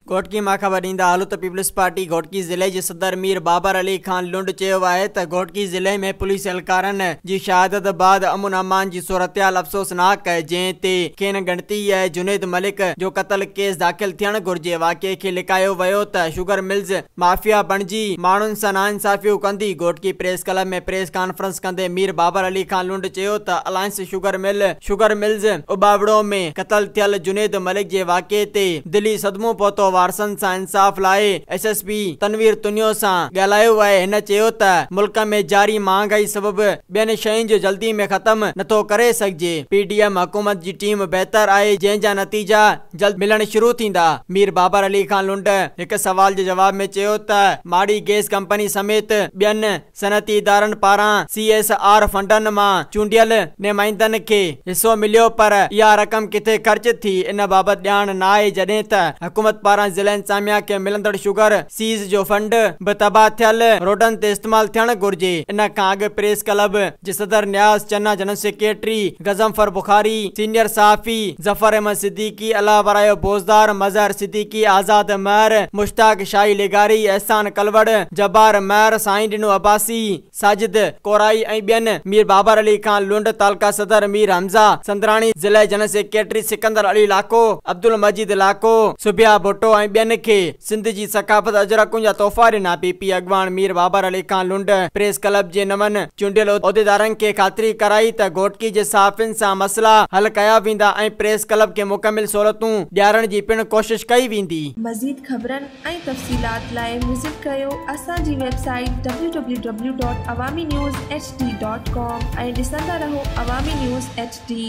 گهوٽڪي مان خبر ڏيندا هلون ته پيپلز پارٽي گهوٽڪي ضلعي جي صدر مير بابر علي خان لنڊ چيو آهي ته گهوٽڪي ضلعي ۾ پوليس اهلڪارن جي شهادت بعد امن امان جي صورتحال افسوسناڪ آهي جنهن تي کين ڳڻتي آهي جنيد ملڪ جو قتل ڪيس داخل ٿيڻ گهرجي واقعي کي لڪايو ويو ته شگر ملز مافيا بڻجي ماڻهن سان ناانصافيون ڪندي Ghotki press club ۾ press conference ڪندي مير بابر علي خان لنڊ چيو ته alliance sugar mill sugar mills Ubauro ۾ قتل ٿيل جنيد ملڪ جي واقعي تي دلي صدمو پهتو وارثن سان انصاف لاء S S P Tanveer Tunio سان ڳالهايو آهي هن چيو ته ملڪ ۾ جاري مهانگائي سبب ٻين شين جو جلدي ۾ ختم نٿو ڪري سگهجي پي ڊي ايم حڪومت جي ٽيم بهتر آهي جنهن جا نتيجا جلد ملڻ شروع ٿيندا مير بابر علي خان لنڊ هڪ سوال جي جواب ۾ چيو ته ماڙي گيس ڪمپني سميت ٻين صنعتي ادارن پاران سي ايس آر فنڊن مان چونڊيل نمائندن کي حصو مليو پر اها رقم ڪٿي خرچ ٿي ان بابت ڄاڻ ناهي جڏهن ته حڪومت پاران ضلعي انتظاميا کي ملندڙ شگر سيز جو فنڊ به تباهه ٿيل روڊن تي استعمال ٿيڻ گهرجي ان کان اڳ پريس ڪلب جي صدر Niaz Channa general secretary Ghazanfar Bukhari senior صحافي ظفر احمد صديقي الله ورايو بوزدار مظهر صديقي آزاد مهر مشتاق شاهي لغاري احسان ڪلوڙ جبار مهر سائين ڏنو عباسي ساجد ڪورائي ۽ ٻين مير بابر علي خان لنڊ تعلقه صدر مير حمزه سندراڻي ضلعي جنرل سيڪريٽري سڪندر علي لاکو عبدالمجيد لاکو صبيحه ڀٽو ۽ ٻين کي سنڌ جي ثقافت اجرڪن جا تحفا ڏنا. پي پي اڳواڻ مير بابر علي خان لنڊ پريس ڪلب جي نون چونڊيل عهديدارن کي خاطري ڪرائي ته گهوٽڪي جي صحافين سان مسئلا حل ڪيا ويندا ۽ پريس ڪلب کي مڪمل سهولتون ڏيارڻ جي پڻ ڪوشش ڪئي ويندي. مزيد خبرن ۽ تفصيلات لاء وزٽ ڪريو اسان جي website W W W dot Awami news H D dot com ۽ ڏسندا رهو عوامي نيوز ايڇ ڊي.